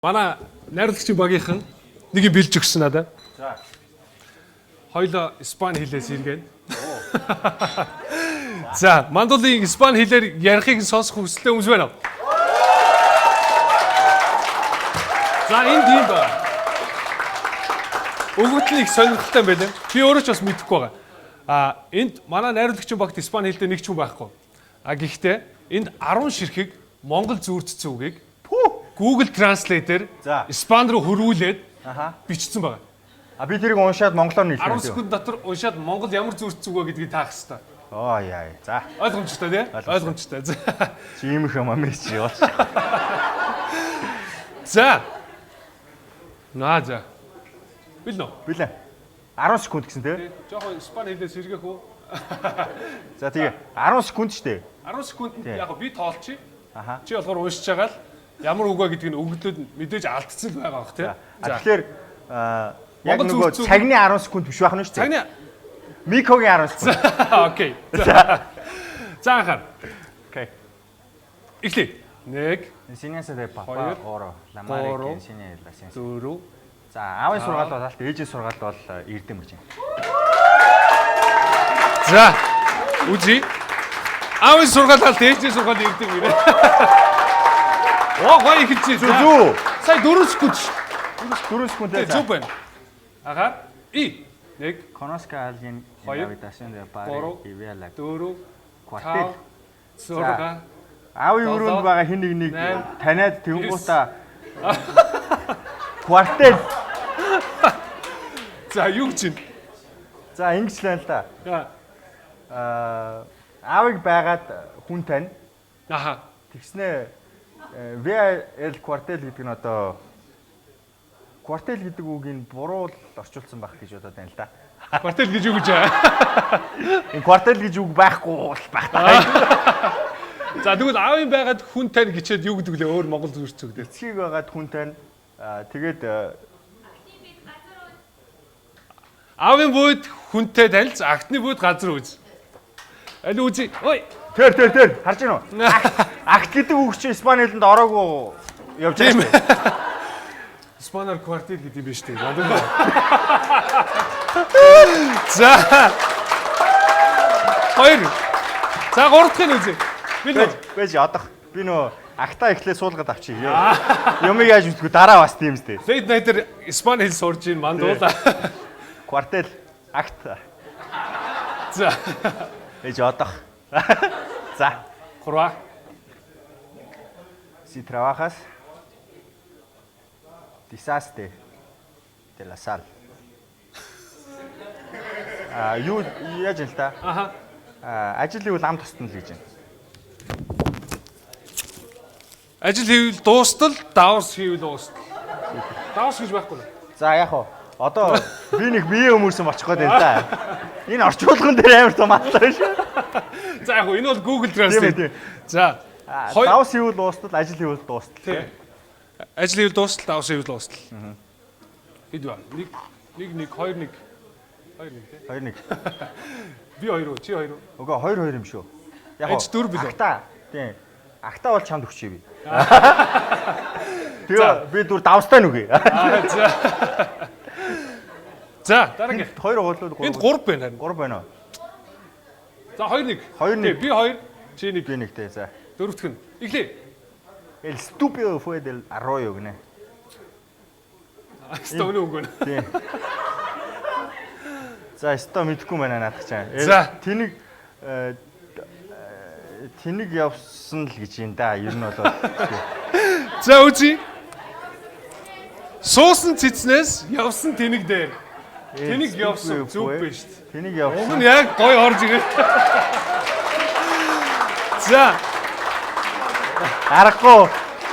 Манай найруулагчийн багийнхан нэг юм бэлж өгсөн надад. За. Хоёлоо испани хэлээс иргэн. За, Мандулын испани хэлээр ярихыг сонсох хүсэлтэй хүмүүс байна уу? За, энд ийм байна. Өгөгдөл нь их сонирхолтой юм байна. Би өөрөө ч бас мэдэхгүй байгаа. А энд манай найруулагчийн багт испани хэлтэй нэг ч хүн байхгүй. А гэхдээ энд 10 ширхэг монгол зүйртцэн үгийг Google Translate-ээр За. испани руу хөрвүүлээд Аха. бичсэн байгаа. А би тэрийг уншаад монголоор нь хэлэх 10 юм. секунд дотор уншаад монгол ямар зүйртцэн үг вэ гэдгийг таах хэрэгтэй. Оо яа. За. Ойлгомжтой тий? Ойлгомжтой. Ойлгомжтой. За. Чи ийм их юм амээ чи яваач. За. Наа за. Бэлнэ үү? Билээ. 10 секунд гэсэн тий. Жохон испани хэлээс сэргээх үү? За тэгээ 10 секунд штэ. 10 секундэд Тий. яг би тоолчих. Аха. Чи болохоор уншиж байгаа л ямар үг вэ гэдгийг нь өгөгдлүүд нь мэдээж алдсан л байгаа бох тий. А тэгэхээр а, яг Монгол нөгөө зүрх зүйн- цагны 10 секунд биш байх нь штэ. Цагны Микогийн 10 секунд. Окей. За. За анхаар. Окей. Эхлэе. 1 Enseñanza de papá Хоёр, oro. La madre гурав, que enseña la ciencia. 4 За аавын сургаал бол алт, ээжийн сургаал бол эрдэм гэж юм. За. Үзье. Аавын сургаал алт ээжийн сургаал ирдэг гинэ. Оо гоё эхэлж байна. Зүг. Сая 4 секунд ш. 4 секунд Тэ ээ. зүг байна. Агаар и 1 Conozca a alguien en la Хоёр, habitación del padre гурав, y vea la 4 cuartel. 5 6 Аавын долоо, өрөөнд байгаа хин нэг нэг найм, таниад тэнгуутаа квартел. За юу гэж юм? За ингэж л байна л да. Аа. Аа аавыг байгаад хүн тань. Аха. Тэгснээ via el cuartel гэдэг нь одоо квартел гэдэг үгийг буруу л орчуулсан байх гэж бодоод байна л да. Квартал гэж юу гэж аа? Энэ квартел гэж үг байхгүй л байх та. За тэгвэл аавын байгаад хүн тань гिचээд юу гэдэг лээ өөр монгол зүрх зүгдээ. Эцгийг байгаад хүн тань. Аа, тэгээд Аавын бүйд хүнтэй танилц, агтны бүйд газар үз. Аль үзье. Ой. тэр тэр тэр харж байна уу? Агт гэдэг үг чинь испани хэлэнд ороогүй явж байгаа шүү дээ. Испанаар квартал гэдэг юм биш үү? За. Хоёр. За гурав дахь нь үзье. Би Бэж бэж одох. Би нөө агтаа эхлээ суулгаад авчи. Юмыг яаж мэдгүй дараа бас тийм үстэй. Late night-ээр испани хэл сурж ийн мандуула. Квартел агт За. бэж одох. За. Гурваа. Si trabajas deshazte de la sal. А юу яаж юм л та? Аха. А ажил хийвэл ам тусна л гэж байна. Ажил хийвэл дуустал, давс хийвэл уустал. Давс гэж байхгүй. За яг уу одоо би нэг бие өмөрсөн очих гээд байна да. Энэ орчуулган дээр амар том аллаа шүү. За яг хөө энэ бол Google Тийм ээ, Translate. тийм. За. Хоёр Давс хийвэл уустал, ажил хийвэл дуустал. тий. Ажил хийвэл дуустал, давс хийвэл уустал. Хэд вэ? 1 1 1 2 1 2 1 тий. 2 1. Би 2 уу, чи 2 уу? Үгүй 2 2 юм шүү. Яг Аж дөрв билүү? Агта. Тийм. Агта бол чамд өгчээ би. Тэгээ би дүр давстай нүгэ. Аа за. За, дараагийн. Хоёр гурлууд Энд гурав. 3 байна харин. 3 байна уу? За 2 1. Хоёр нэг. Би 2, чи 1. Би нэг тий за. Дөрөвдөх нь. Эхлэе. El estúpido fue del arroyo гинэ. Хаста өнөө өгөн. Тийм. За, өстой мэдхгүй байна наадах чам. За. Тэнэг тэнэг явсан л гэж юм да. Ер нь бол За үзье. Суусан цэцнээс явсан тэнэг дээр. Тэнэг явсан зүг биш шүү дээ. Тэнэг Уг явсан. нь яг гой орж ирээ. За, Аргагүй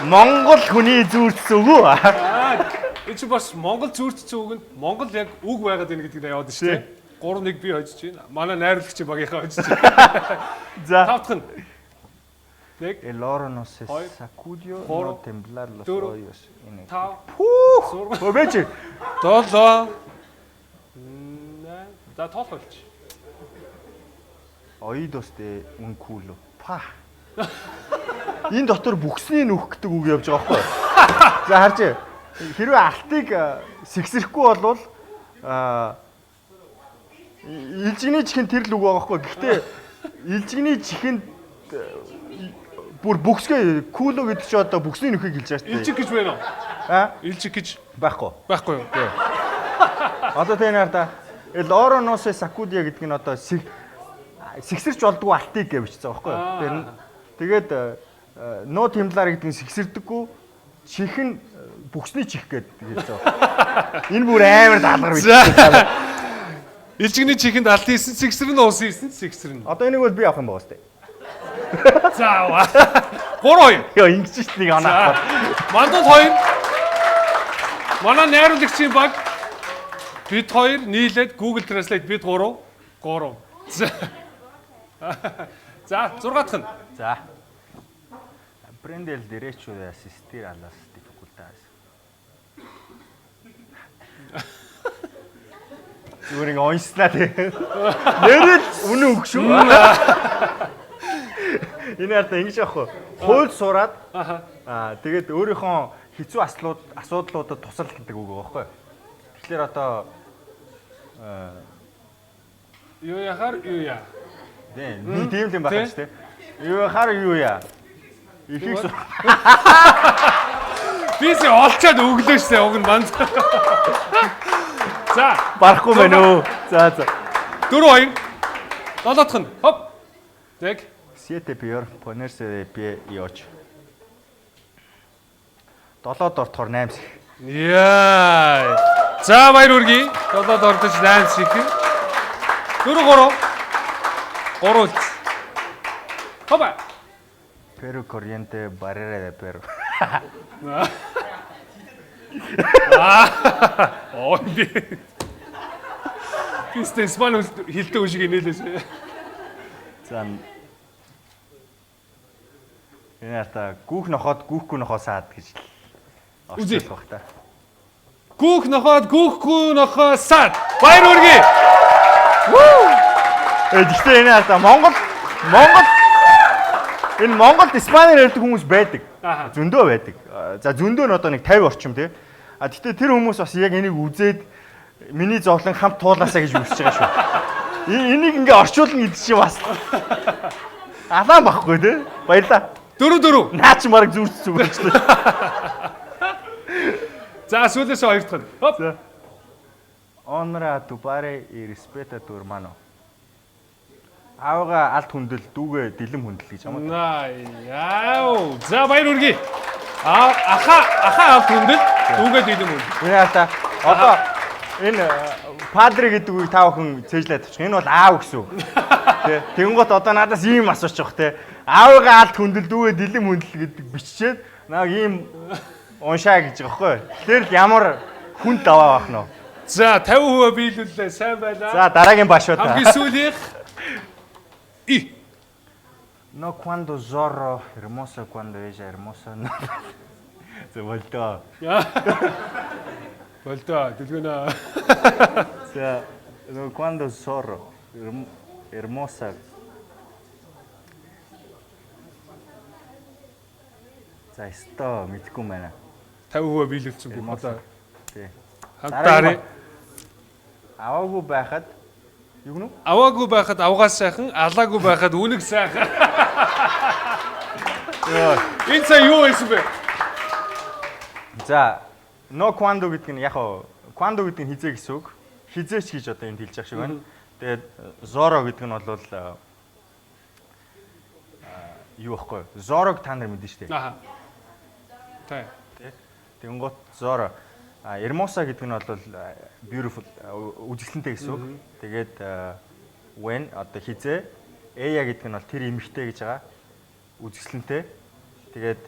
Монгол хүний зүртс үгүй. аа, энэ чинь бас Монгол зүртцэн үгэнд Монгол яг үг байгаад байна гэдгийг яваад шүү дээ. 3 1 би хожиж байна. Манай найруулагч багийнхаа хожиж байна. За. Тав дахь нь. 1 El oro no se Хоёр, sacudió, no гурав, temblar los дөрөв, hoyos. en el- 5 Пүүх. 6 Хөөбэч. 7 8. За тоолох болчих. Oídos de un culo. Па. Энэ дотор бүксний нүх гэдэг үг явж байгаа байхгүй юу? За харж. Хэрвээ алтыг сэгсрэхгүй болвол илжигний чихэнд тэр л үг байгаа байхгүй юу? Гэхдээ илжигний чихэнд бүр бүксгээ culo гэдэг чи одоо бүксний нүхийг хэлж байгаа шүү дээ. Илжиг гэж байна уу? Аа? Илжиг гэж Байхгүй. байхгүй юу? Одоо тэ нэр та El oro no se sacudia гэдэг нь одоо сэгсэрч болдгоо алтыг гэж бичсэн байгаа байхгүй юу? Тэгээд no temblar гэдэг нь сэгсэрдэггүй, чих нь бүксний чих гэдэг хэлсэн байгаа. Энэ бүр амар даалгавар бичсэн. Илжигний чихэнд алт хийсэн, сэгсрэн уус хийсэн, сэгсрэн. Одоо энийг бол би авах юм байгаа сте. За. 3-2. Йоо ингэж ч нэг оноо авах. Мандуул 2. Манай найруулагчийн баг бид хоёр нийлээд Google Translate бид 3 3. За. За, 6 дахь нь. За. Aprende el derecho de asistir a las dificultades. Зүгээр ингэ уншснаа тий. Нэрэл үнэн үг шүү. Энэ хараа ингэж яах вэ? Хууль сураад тэгээд өөрийнхөө хэцүү асуудлуудад тусал гэдэг үг байгаа байхгүй юу? Тэгэхээр одоо юу яхаар юу яа. Тийм, тийм юм байна шүү дээ. Юу яхаар юу яа. Ихийг Бисээ олчоод өглөө шээ уг нь манд. За, барахгүй байна өө. За за. 4-2. 7 дахь нь. Хоп. Тэг. Siete peor ponerse de pie y ocho. 7-д ортохоор 8 сэх. Яа. За баяр хүргэе. 7-д ордож 8 сэх. 4-3. 3 үлдсэн. Хопа. Perro corriente barrera de perro. Оо би. Тэстэ испани хэлдэг үг шиг инээлээс. За. Энэ хараа гүүх нохоод гүүхгүй нохоо саад гэж л Үзье. орчуулах бах та. Гүүх нохоод гүүхгүй нохоо саад. Баяр хүргэе. Гэхдээ энэ хараа Монгол энэ Монголд испаниар ярьдаг хүмүүс байдаг. Зөндөө байдаг. За зөндөө нь одоо нэг 50 орчим тий. А гэхдээ тэр хүмүүс бас яг энийг үзээд миний зовлон хамт туулаасаа гэж үсэж байгаа шүү. Энийг ингээ орчуулна гэдэг чинь бас алаан байхгүй тий. Баярлаа. 4-4. Наа чи марг зүрч зүг болчихлоо. За сүүлээс хоёр дахь нь. Хоп. Honra a tu padre y respeta a tu hermano. Аавыгаа алд хүндэл, дүүгээ дэлэм хүндэл гэж юм уу? Наа яа. За баяр хүргэе. А аха алд хүндэл, дүүгээ дэлэм хүндэл. Үнэ хата. Одоо энэ падре гэдэг үгийг та бүхэн цээжлээд авчих. Энэ бол аав гэсэн үг. Тэ. Тэгэнгүүт одоо надаас ийм асуучих واخ тэ. Аавыгаа алд хүндэл, дүүгээ дэлэм хүндэл гэдэг биччихээд нааг ийм уншаа гэж байгаа байхгүй. Тэгэхээр л ямар хүн даваа байх нь вэ? За 50% биелүүллээ. Сайн байлаа. За дараагийн баш ба та. Хамгийн сүүлийнх И. No cuando zorro hermoso cuando ella hermosa. No. За болдоо. Болдоо дэлгэнэ. За no cuando zorro hermosa. За өстой мэдгүй юм байна. 50% биелүүлсэн бүх одоо. Тий. Хамтаараа Аваагүй байхад юу гэнэ? Аваагүй байхад авгаас сайхан, алаагүй байхад үнэг сайхан. Энэ сая юу байсан бэ? За no cuando гэдэг нь яг хаа cuando гэдэг нь хизээ гэсэн үг. Хизээч гэж одоо энд хэлж байгаа шиг байна. Тэгээд zorro гэдэг нь бол юу байхгүй юу? Zorro-г та нар мэднэ шүү дээ. Аа. Тэ. Тэнгуут zorro hermosa гэдэг нь бол beautiful үзэсгэлэнтэй гэсэн үг. Тэгээд when одоо хизээ, ella гэдэг нь бол тэр эмэгтэй гэж байгаа. Үзэсгэлэнтэй. Тэгээд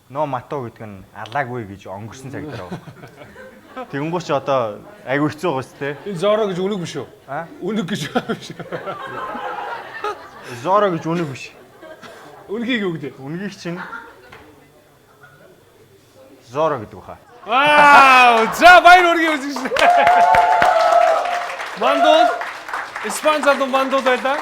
no mato гэдэг нь алаагүй гэж өнгөрсөн цаг дээр байгаа. Тэнгуут чи одоо айгүй хэцүү байгаа шүү дээ. Энэ зоро гэж үнэг биш үү? Аа? Үнэг гэж биш. Зоро гэж үнэг биш. Үнгийг юу гэдэг? Үнгийг чинь Зоро гэдэг баха. Вау! За баяр хүргэе үзэгч. Мандуул Испани залуу мандуул байлаа.